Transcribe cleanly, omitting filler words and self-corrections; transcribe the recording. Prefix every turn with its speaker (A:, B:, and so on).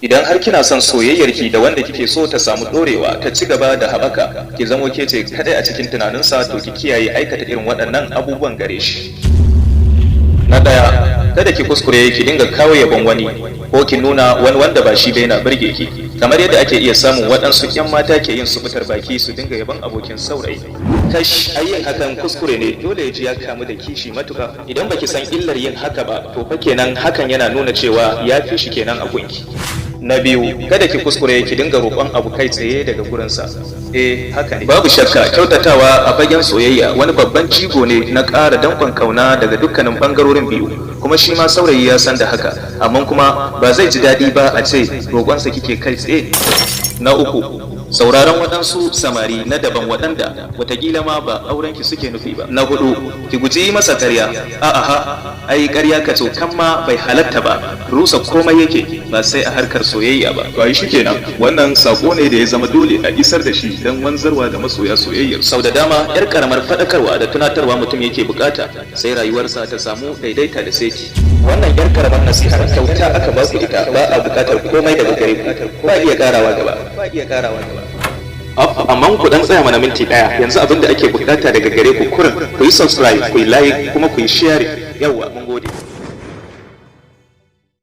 A: Idan har kina son soyayyarki da wanda kike so ta samu dorewa, ta ci gaba da haɓaka, ki zamo ke ce kadai a cikin tunaninsa, to ki kiyaye aikata irin waɗannan abubuwan gare shi. Na ɗaya, kada ki kuskure ki dinga kawo yabon wani ko ki nuna wani wanda ba shi ba yana burge ki, kamar yadda ake iya samun waɗansu 'yan mata ke yin subutar baki su dinga yabon abokin saurayi. Kash, ai yin hakan kuskure ne, dole ya ji ya kamu da kishi matuka. Idan baki san illar yin haka ba, to fa kenan hakan yana nuna cewa ya fi shi kenan a gunki. Na biyu, kada ki kuskure ki dinga roƙon abu kai tsaye daga gurinsa. Eh, haka ne, babu shakka kyautatawa a fagen soyayya wani babban jigo ne na ƙara danƙon kauna daga dukkanin ɓangarorin biyu, kuma shi ma saurayi ya san da haka, amma kuma ba zai ji daɗi ba a ce roƙonsa kike kai tsaye. Na uku, sauraron waɗansu samari na daban waɗanda watakila ma ba aurenki suke nufi ba. Na hudu, ki guji yi masa karya. A'a ha, ai karya ka kan ma bai halatta ba, rusa komai yake, ba sai a harkar soyayya ba.
B: To ai shikenan, wannan sako ne da ya zama dole a isar da shi don wanzarwa da masoya soyayyar.
A: Sau da dama yar karamar faɗakarwa da tunatarwa mutum yake bukata, sai rayuwarsa ta samu daidaita da seti. Wannan yar karamar nasihar kyauta aka ba ku ita, ba a bukatar komai daga gare ku. Ba iya karawa gaba, ba iya karawa gaba. Amma ku dan tsaya mana minti daya. Yanzu abin da ake bukata daga gare ku kurin, ku yi subscribe, ku yi like, kuma ku yi share. Yawwa, mun gode.